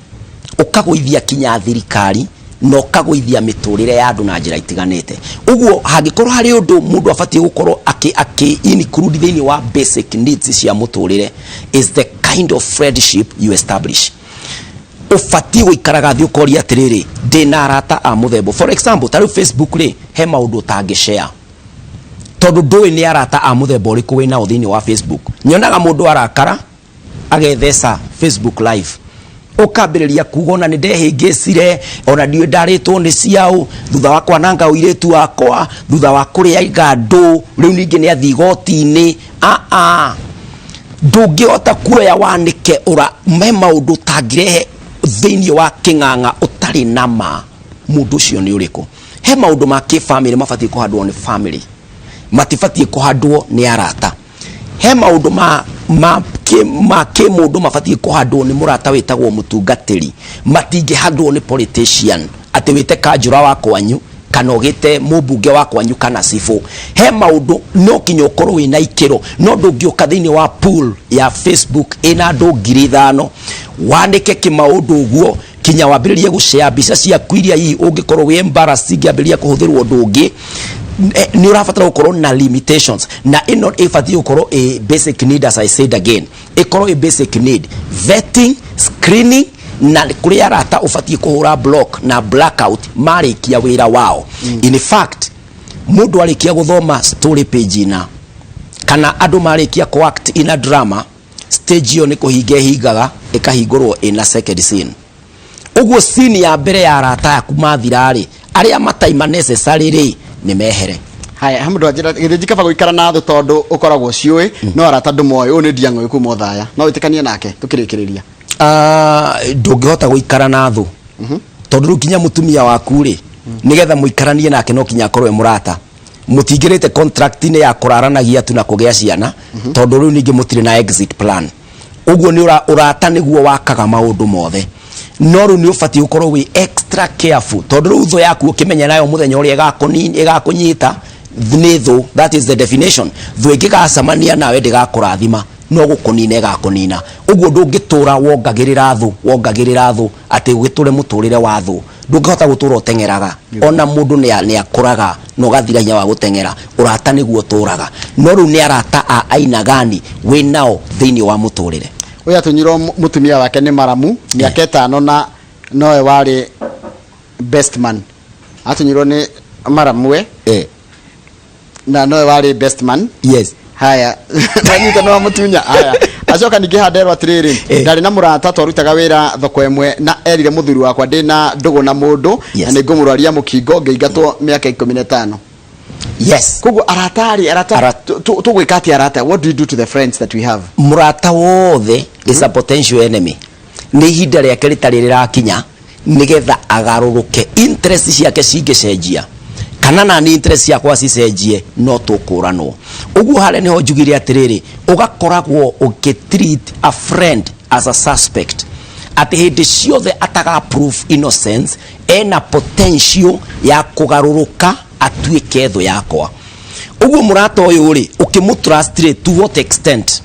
ũkagũithia kinya thirikari. Na ũkagũithia mĩtũrĩre ya andũ na njĩra itiganĩte. Ũguo hangĩkorwo harĩ ũndũ mũndũ abatiĩ gũkorwo akĩ include thĩinĩ wa basic needs cia mũtũrĩre, is the kind of friendship you establish. Ũbatiĩ gũikaraga thĩ ũkoria atĩrĩrĩ, ndĩna arata a mũthemba. For example, ta rĩu Facebook rĩ, he maũndũ ũtangĩ share tondũ ndũĩ nĩ arata a mũthemba ũrĩkũ wĩ nao thĩinĩ wa Facebook. Nyonaga mũndũ arakara agetheca Facebook Live, ũkambĩrĩria kuga ona nĩ ndehĩngĩcire, ona ndiũĩ ndarĩtwo nĩ ciaũ thutha wa kwananga ũirĩtu wakwa, thutha wa kũrĩa igandũ, rĩu ningĩ nĩ athiĩ igoti-inĩ. Aa, ndũngĩhota kuoya wanĩke ũra me maũndũ ũtangĩrehe thĩinĩ wa kĩng'ang'a ũtarĩ na ma mũndũ ũcio nĩ ũrĩkũ. He maũndũ ma kĩbamĩrĩ mabatiĩ kũhandwo nĩ family, matibatiĩ kũhandwo nĩ arata. He maũndũ ma kĩmũndũ mabatiĩ kũhandwo nĩ mũrata wĩtagwo mũtungatĩri, matingĩhandwo nĩ politician, atĩ wĩte kanjũra wa kwanyu kana ũgĩte mũmbunge wa kwanyu kana cibũ. He maũndũ no kinya ũkorwo wĩna ikĩro, no ndũngĩũka thĩinĩ wa pool ya Facebook ĩna andũ 5,000 wandĩke kĩmaũndũ ũguo kinya wambĩrĩrie gũshare mbica ciaku iria hihi ũngĩkorwo wĩ embarrassed ingĩambĩrĩria kũhũthĩrwo ũndũ ũngĩ. Nĩ ũrabatara gũkorwo na limitations, na ĩno ĩbatiĩ gũkorwo ĩ basic need. As I said again, ĩkorwo ĩ basic need, vetting, screening, na kũrĩ arata ũbatiĩ kũhũra block na blackout marĩkia wĩra wao. In fact, mũndũ arĩkia gũthoma story page ina kana andũ marĩkia kũ act in a drama, stage ĩyo nĩ kũhinga ĩhingaga, ĩkahingũrwo ĩna second scene. Ũguo scene ya mbere ya arata aku mathira-rĩ, arĩa mataima necessary rĩ, nĩ mehere. Haya, he mũndũ anjĩra githĩ njikaba gũikara na thũ tondũ ũkoragwo ciũĩ no arata ndũmoĩ. Ũyũ nĩ ndiang'ũĩ kuma Othaya, no wĩtĩkanie nake tũkĩrĩkĩrĩria? Ah, ndũngĩhota gũikara na thũ, tondũ rĩu kinya mũtumia waku rĩ, nĩgetha mũikaranie nake no kinya akorwo e mũrata. Mũtingĩrĩte contract-inĩ ya kũraranagia tu na kũgĩa ciana, tondũ rĩu ningĩ mũtirĩ na exit plan. Ũguo nĩ ũrata nĩguo wakaga maũndũ mothe, no rĩu nĩ ũbatiĩ gũkorwo wĩ extra careful, tondũ rĩu thũ yaku ũkĩmenya nayo mũthenya ũrĩa ĩgakũnyita nĩ thũ. That is the definition. Thũ ĩngĩgacemania nawe ndĩgakũrathima, no gũkũnina ĩgakũnina. Ũguo ndũngĩtũra wongagĩrĩra thũ, wongagĩrĩra thũ, atĩ ũgĩtũre mũtũrĩre wa thũ. Ndũngĩhota gũtũra ũteng'eraga. Ona mũndũ nĩ akũraga na ũgathira hinya wa gũteng'era. Ũrata nĩguo ũtũraga, no rĩu nĩ arata a aina gani wĩ nao thĩinĩ wa mũtũrĩre? Ũyũ atũnyirwo mũtumia wake nĩ maramu mĩaka 5 na nowe warĩ best man. Atunyirwo nĩ maramwe na nowe warĩ best man. Haya, wanyita no mũtunya. Haya, acoka ningĩ handerwo atĩrĩrĩ, ndarĩ na mũrata twarutaga wĩra thoko ĩmwe na erire mũthuri wakwa ndĩna ndũgũ na mũndũ na nĩ ngũmũrwaria mũkingo, ngĩingatwo mĩaka 15. Koguo arata rĩ, arata tũgwĩka atĩa arata? What do you do to the friends that we have? Mũrata wothe is a potential enemy. Nĩ ihinda rĩake rĩtarĩ rĩrakinya nĩgetha agarũrũke. Interest ciake cingĩcenjia kana nani interest ciakwa cicenjie, no tũkũranwo. Ũguo harĩa nĩho njugire atĩrĩrĩ, ũgakoragwo ũgĩtreat a friend as a suspect, atĩ hĩndĩ ciothe ataga proof innocence, ena potential ya kũgarũrũka atuĩke thũ yakwa. Ũguo mũrata ũyũ rĩ, ũkĩmũtrust rĩ, to what extent?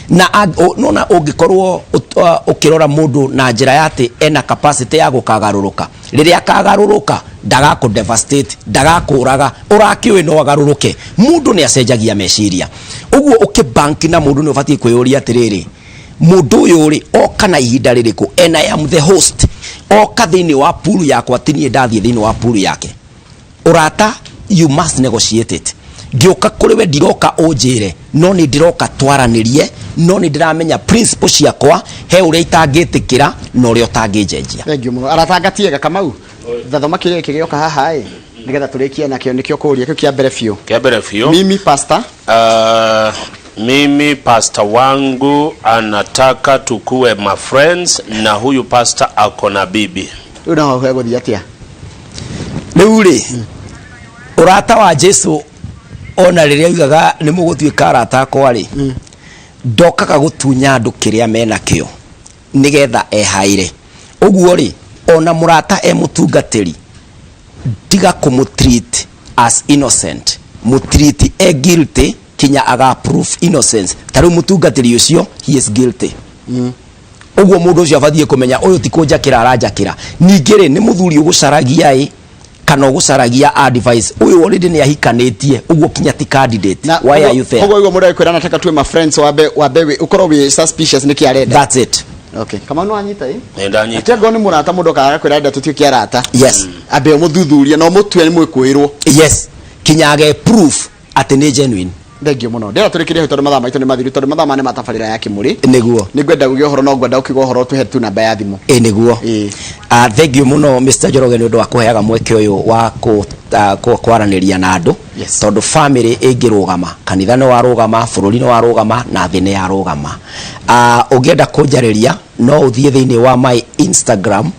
Na nona ũngĩkorwo ũkĩrora mũndũ na njĩra ya atĩ ena capacity ya gũkagarũrũka, rĩrĩa akagarũrũka ndagakũ devastate, ndagakũraga, ũrakĩũĩ no agarũrũke. Mũndũ nĩ acenjagia meciria. Ũguo ũkĩbanki na mũndũ nĩ ũbatiĩ kwĩyũria atĩrĩrĩ, mũndũ ũyũ rĩ, oka na ihinda rĩrĩkũ? And I am the host. Oka thĩinĩ wa pool yakwa, ti niĩ ndathiĩ thĩinĩ wa pool yake. Ũrata, you must negotiate it. Ngĩũka kũrĩ we, ndiroka ũnjĩre, no nĩ ndĩroka twaranĩrie, no nĩ ndĩramenya principle ciakwa, he ũrĩa itangĩtĩkĩra na ũrĩa ũtangĩnjenjia. Thank you mũno. Arata ngatiega Kamau, thathoma kĩrĩa gĩkĩ gĩoka haha ĩ, nĩgetha tũrĩkie nakĩo. Nĩkĩo kũria kĩu kĩa mbere biũ. Kĩa mbere biũ. Mimi pastor. Mimi pastor wangu anataka tukue ma friends na huyu pastor ako na bibi. Rĩu naho hegũthiĩ atĩa? Rĩu rĩ, ũrata wa Jesu, ona rĩrĩa oigaga nĩ mũgũtuĩka arata akwa rĩ, ndokaga gũtunya andũ kĩrĩa menakĩo nĩgetha ehaire. Ũguo rĩ, ona mũrata e mũtungatĩri, tiga kũmũtreat as innocent, mũtreat e guilty kinya aga proof innocence. Ta rĩu mũtungatĩri ũcio, he is guilty. Ũguo mũndũ ũcio abatiĩ kũmenya ũyũ ti kũnjakĩra aranjakĩra. Ningĩ rĩ, nĩ mũthuri ũgũcaragia ĩ kana ũgũcaragia advice? Ũyũ already nĩ ahikanĩtie, ũguo kinya ti candidate. Na Why are you there? Koguo ũguo mũndũ agĩkwĩra nataka tuwe ma friends, wambe ũkorwo wĩ suspicious nĩkĩ arenda. That's it. Okay, Kamau, nĩ wanyita ĩ? Nĩ ndanyita. Atĩ angorwo nĩ mũrata, mũndũ okaga agakwĩra enda tũtuĩke arata, Yes. ambe ũmũthuthurie na ũmũtue nĩ mwĩkũĩrwo. Yes, kinya age proof atĩ nĩ genuine. Thengiũ mũno. Ndĩra tũrĩkĩrie hau tondũ mathaa maitũ nĩ mathiru, tondũ mathaa maya nĩ matabarĩra ya Kĩmũrĩ. Nĩguo. Nĩ ngwenda uge ũhoro, no ngwenda ũkiuga ũhoro tũhe tu namba ya thimũ. Ĩ nĩguo. Ĩĩ. Thengiũ mũno, Mr Njoroge, nĩ ũndũ wa kũheaga mweke ũyũ wa kwaranĩria na andũ. Tondũ family ĩngĩrũgama, kanitha nĩ warũgama, bũrũri nĩ warũgama, na thĩ nĩ yarũgama. Ũngĩenda kũnjarĩria no ũthiĩ thĩinĩ wa my Instagram.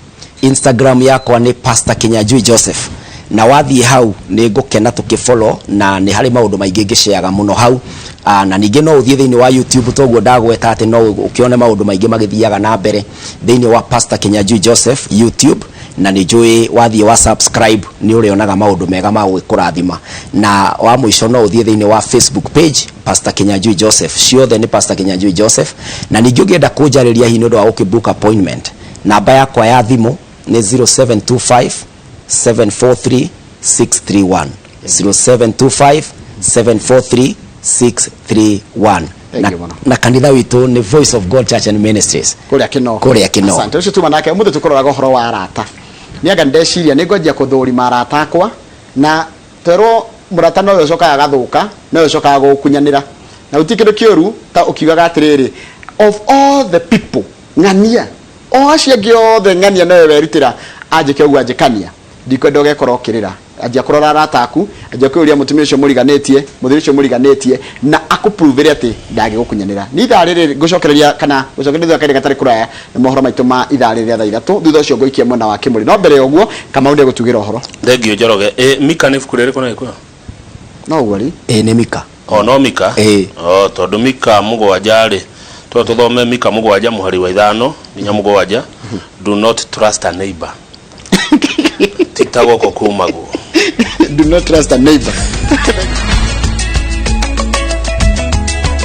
Instagram yakwa nĩ Pastor Kinyanjui Joseph, na wathiĩ hau nĩ ngũkena tũkĩfollow, na nĩ harĩ maũndũ maingĩ ngĩshareaga mũno hau. Na ningĩ no ũthiĩ thĩinĩ wa YouTube, toguo ndagweta atĩ no ũkĩone maũndũ maingĩ magĩthiaga na mbere thĩinĩ wa Pastor Kinyanjui Joseph YouTube, na nĩ njũĩ wathiĩ wa subscribe nĩ ũrĩonaga maũndũ mega ma gũgĩkũrathima. Na wa mũico, no ũthiĩ thĩinĩ wa Facebook page, Pastor Kinyanjui Joseph. Ciothe nĩ Pastor Kinyanjui Joseph. Na ningĩ ũngĩenda kũnjarĩria hihi nĩ ũndũ wa gũkĩ appointment, namba yakwa ya thimũ nĩ 0725 743 631, 0725 743 631. Thank Na, you mũno. na kanitha witũ nĩ Voice of God Church and Ministries kũrĩa Kĩno. Kũrĩa Kĩno. Asante. Ũcio tuma nake ũmũthĩ tũkũroraga ũhoro wa arata. Nĩ anga ndeciria nĩ ngwanjia kũthũrima arata akwa, na twerwo mũrata nowe ũcokaga agathũka, nowe ũcokaga gũgũkunyanĩra, na gũtirĩ kĩndũ kĩũru ta ũkiugaga atĩrĩrĩ, of all the people ng'ania, o acio angĩ othe ng'ania, nowe werutĩra anjĩke ũguo anjĩkania. Ndikwenda ũgekora ũkĩrĩra. Anjia kũrora arata aku, anjia kwĩyũria mũtumia ũcio mũriganĩtie, mũthuri ũcio mũriganĩtie, na akũpruvĩre atĩ ndangĩgũkunyanĩra. Nĩ ithaa rĩrĩ ngũcokereria kana gũcokereria thutha kahinda gatarĩ kũraya nĩ mohoro maitũ ma ithaa rĩrĩ rĩa thaa 3. Thutha ũcio ngũikia mwena wa Kĩmũrĩ, no mbere ya ũguo Kamau nĩ egũtugĩra ũhoro. Thengiũ, Njoroge. Ĩ Mika nĩ ibuku rĩrĩkũ na Gĩkũyũ? No ũguo ri. Ĩ nĩ Mika. O no Mika? Ĩ. O tondũ Mika 7 rĩ, to tũthome Mika 7 mũhari wa 5 nginya 7: "Do not trust a neighbor." Ti ta gũkũ kumagwo. Do not trust a neighbor.